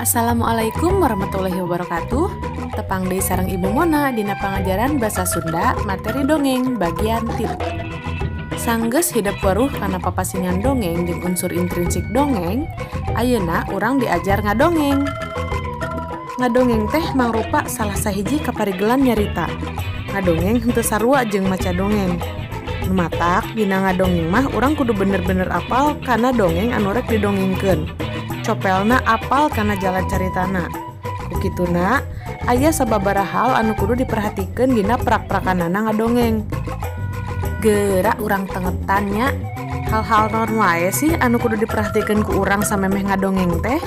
Assalamualaikum warahmatullahi wabarakatuh. Tepang deui sareng Ibu Mona dina pangajaran Basa Sunda materi dongeng bagian 3. Sanggeus hidep weruh kana papasingan dongeng jeung unsur intrinsik dongeng, ayeuna urang diajar ngadongeng. Ngadongeng teh mangrupa salah sahiji kaparigelan nyarita. Ngadongeng henteu sarua jeung maca dongeng. Nu matak dina ngadongeng mah urang kudu bener-bener apal kana dongeng anu rek didongengkeun. Copelna apal kana jalan caritana. Ku kituna, aya sababaraha hal anu kudu diperhatikeun dina prak-prakanana ngadongeng. Geura urang tengetan nya, hal-hal naon wae sih anu kudu diperhatikeun ku urang samemeh ngadongeng teh?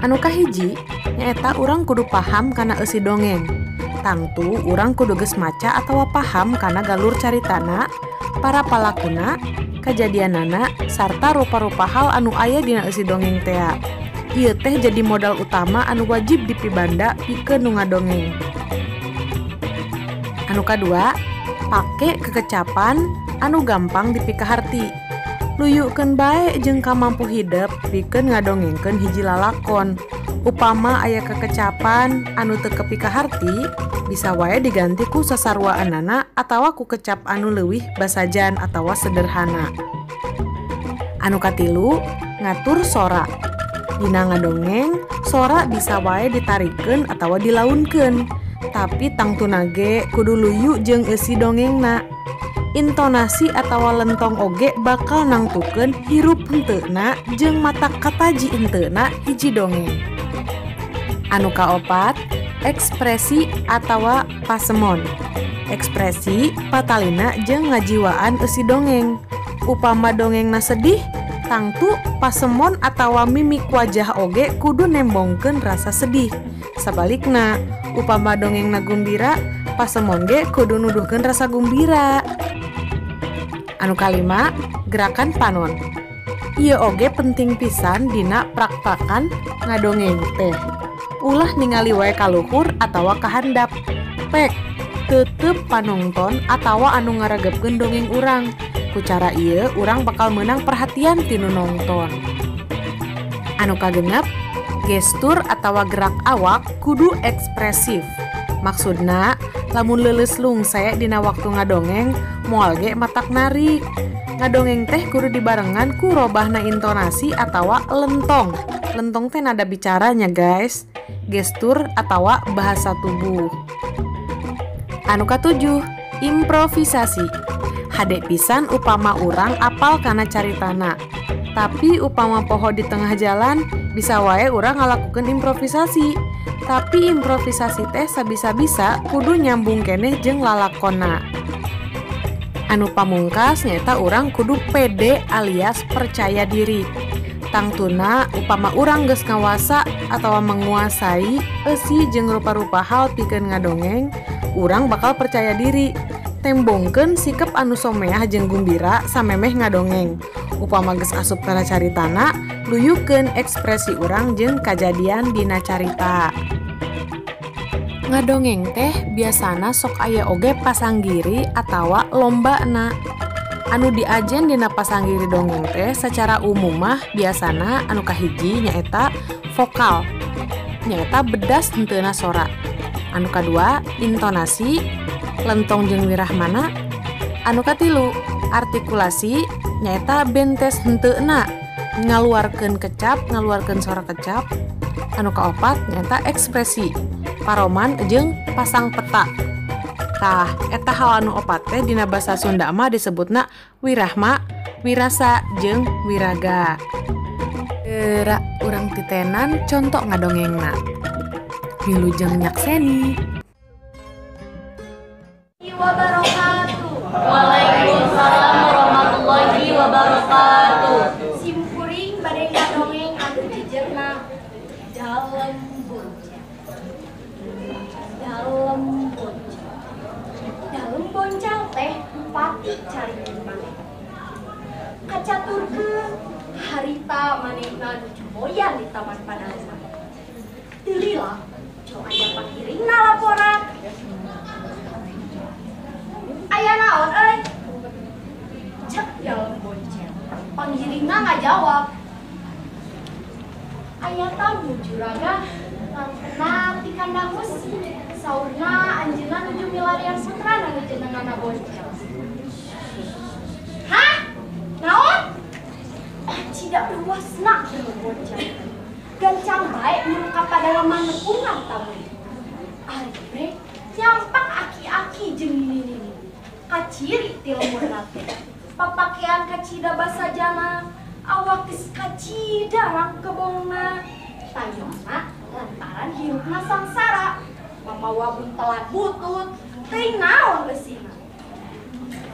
Anu kahiji, nyaeta urang kudu paham kana eusi dongeng. Tangtu urang kudu geus maca atawa paham kana galur caritana, para palakuna, kajadianana, sarta rupa-rupa hal anu aya dina eusi dongeng tea. Ieu teh jadi modal utama anu wajib dipibanda pikeun nu ngadongeng. Anu kadua, pake kekecapan anu gampang dipikaharti. Luyukeun bae jeung kamampu hidep pikeun ngadongengkeun hiji lalakon. Upama aya kekecapan anu teu kepikaharti, bisa wae diganti ku sasaruaanana atawa ku kecap anu leuwih basajan atawa sederhana. Anu katilu, ngatur sora. Dina ngadongeng, sora bisa wae ditarikeun atawa dilaunkeun, tapi tangtuna ge kudu luyu jeung eusi dongengna. Intonasi atawa lentong oge bakal nangtukeun hirup henteuna jeung mata kataji henteuna hiji dongeng. Anu kaopat, ekspresi atawa pasemon. Ekspresi patalina jeung ngajiwaan eusi dongeng. Upama dongengna sedih, tangtu pasemon atawa mimik wajah oge kudu nembongkeun rasa sedih. Sabalikna, upama dongengna gumbira, pasemon ge kudu nuduhkeun rasa gumbira. Anu kalima, gerakan panon. Ieu oge penting pisan dina praktakan ngadongeng teh. Ulah ningali wae kaluhur atawa kahandap. Pek, tetep panonton atawa anu ngaregepkeun dongeng urang. Ku cara ieu urang bakal meunang perhatian ti nu nongton. Anu kagenep, gestur atawa gerak awak kudu ekspresif. Maksudna, lamun leuleus lungse dina waktu ngadongeng, moal ge matak narik. Ngadongeng teh kudu dibarengan ku robahna intonasi atawa lentong. Lentong teh nada bicaranya, guys. Gestur atawa bahasa tubuh. Anu katujuh, improvisasi. Hade pisan upama urang apal kana caritana. Tapi upama poho di tengah jalan, bisa wae urang ngalakukeun improvisasi. Tapi improvisasi teh sabisa-bisa kudu nyambung keneh jeung lalakonna. Anu pamungkas nyaeta urang kudu pede alias percaya diri. Tangtuna upama urang geus ngawasa atawa menguasai eusi jeung rupa-rupa hal pikeun ngadongeng, urang bakal percaya diri. Tembongkeun sikep anu someah jeung gumbira samemeh ngadongeng. Upama geus asup kana caritana, luyukeun ekspresi urang jeung kajadian dina carita. Ngadongeng teh biasana sok aya oge pasanggiri atawa lombana. Anu diajen dina pasanggiri dongeng teh secara umum mah biasana anu kahiji nyaeta vokal, nyaeta bedas henteuna sora. Anu kadua intonasi, lentong jeung wirahmana. Anu katilu artikulasi, nyaeta bentes henteuna, ngaluarkeun kecap, ngaluarkeun sora kecap. Anu kaopat nyaeta ekspresi, paroman jeung pasang peta. Tah, eta hal anu opat teh dina basa Sunda mah disebutna wirahma, wirasa jeung wiraga. Geura urang titenan conto ngadongengna. Wilujeng nyakseni. Wabarakatuh. Waalaikumsalam warahmatullahi wabarakatuh. Simkuring bade ngadongeng anu jejerna dalem boncel. Dalem boncel. Dalem boncel teh bupati carikeun maneh. Kacaturkeun harita manehna nu jemboyan di Taman Padaleman. Teu lila jong aya pakiringna laporan. Aya naon euy? Cek dalem boncel. Panggiringna ngajawab. Aya tamu. Tamu juragan langkena ti kandang besi. Saurna anjeunna nuju milarian putrana nu jenengna Boncel. Hah? Naon? Tidak luasna jeung Boncel. Gancang bae nyuruh ka padalaman nepungan tamu. Ari bre nyampak aki-aki jeung nini-nini. Kaciri ti lemurna teh. Papakean kacida basajana, awak geus kacida rangkebongna. Tayona lantaran hirupna sangsara. Mamawa buntelan butut, teuing naon geusina.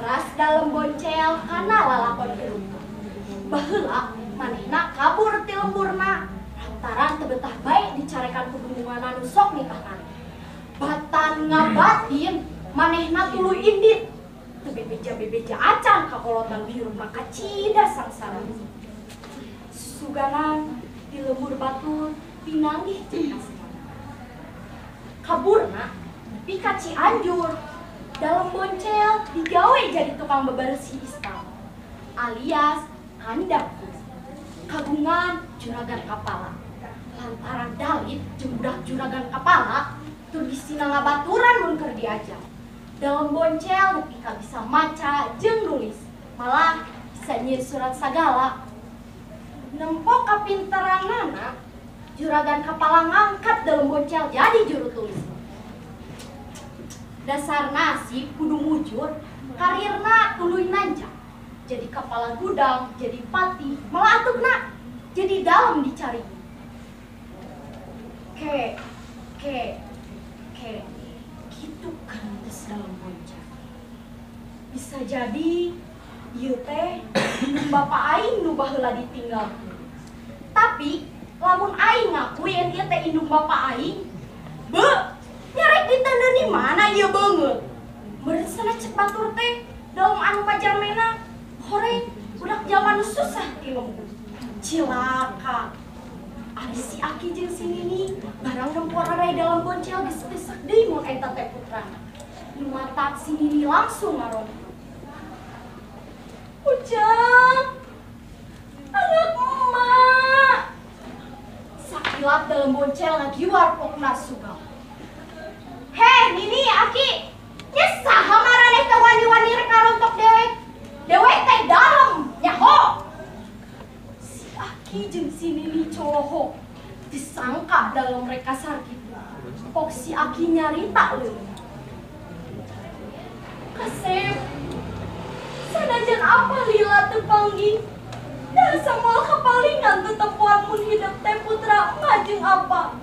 Ras dalem Boncel kana lalakon hirupna. Baheula manehna kabur ti lemburna. Lantaran teu betah bae dicarekan ku bendungan anu sok nitahna. Batan ngabatin manehna tuluy indit. Teu bebeja-bebeja acan kakolotan hirupna kacida sangsara. Susuganan di lembur batur pinanggih jeung asmana. Kaburna nepi ka Cianjur. Dalem Boncel digawe jadi tukang bebersih istal alias kandang kuda. Kagungan juragan kapala. Lantaran dalit jeung budak juragan kapala tur bisina ngabaturan mun keur diajar. Dalem Boncel nepi ka bisa maca jeung nulis, malah bisa nyieun surat sagala. Nempo kapinteranana, juragan kapala ngangkat dalem Boncel jadi juru tulis. Dasar nasib kudu mujur, karirna tuluy nanjak. Jadi kepala gudang, jadi patih, malah atukna jadi dalem dicari. Ke, ke, ke, gitu kan geus dalem Boncel. Bisa jadi ieu teh indung bapa aing nu baheula ditinggalkeun. Tapi lamun aing ngaku yen ieu teh indung bapa aing, beuh, nyarek diteundeun di mana ieu beungeut. Meureun sana cek batur teh dalam anu pajarmena horeng budak jalma nu susah ti lembur. Cilaka. Ari si Aki jeung si Nini barang nempo rarai dalem Boncel geus pesak deui mun eta teh putrana. Nu matak si Nini langsung ngarontok. Ujang, anak emak. Sakilat dalem Boncel ngagiwar pokna sugal. Heh, Nini, Aki, nya saha maraneh teh wani-wani rek ngarontok dewek? Dewek teh dalem, nyaho. Si Aki jeung si Nini coloho, disangka dalem rek kasar kitu. Pok si Aki nyarita leuleung. Kasep, sanajan apa lila teu panggih, da samoal kapalingan teu tepuan mun hidep teh putra emak jeung apa.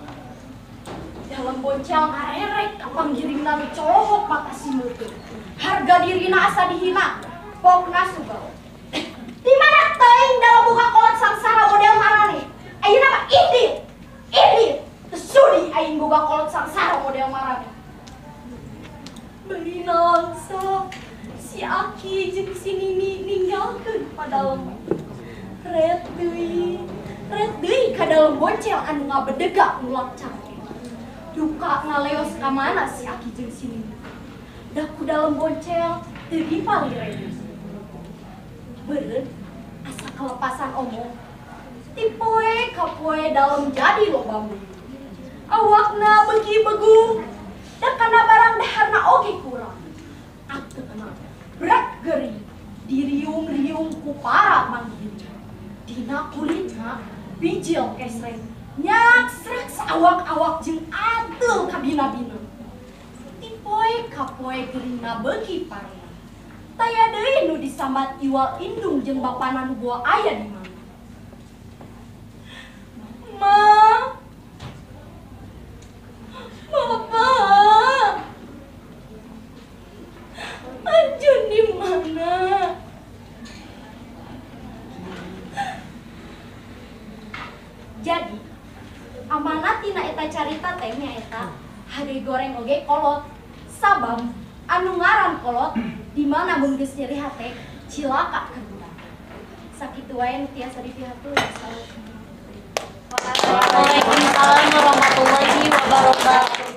Dalem Boncel ngarerek ka panggiringna nu colohok mata si meuteung. Harga dirina asa dihina, pokna sugal. Di mana teuing dalem buka kolot sangsara model maraneh? Ayeuna mah indit, indit, teu sudi aing boga kolot sangsara model maraneh. Beli nalangsa si Aki jeung si Nini ninggalkeun padalem. Ret deui ka dalem Boncel anu ngabedegak nulak cangkeng. Duka ngaleos ka mana si Aki jeung si Nini. Da ku dalem Boncel teu dipalireun. Beureun asa kelepasan omong. Ti poe ka poe dalem jadi loba mulu. Awakna beuki begung, da kana barang daharna oge kurang. Ateukna brak gering, diriung-riung ku para manggiring. Dina kulitna bijil kesreng, nyaksrek awak-awak jeung ateul kabina-bina. Ti poe ka poe geuringna beuki parena. Taya deui nu disambat iwal indung jeung bapana nu boa aya di mana. Ma, Bapak, anjeun di mana? Jadi, amanat tina eta carita teh nyaeta hade goreng oge kolot. Sabab anu ngaran kolot di mana mun geus nyeri hate cilaka keur budak. Sakitu wae nu tiasa dipihatur. Waalaikumsalam warahmatullahi wabarakatuh.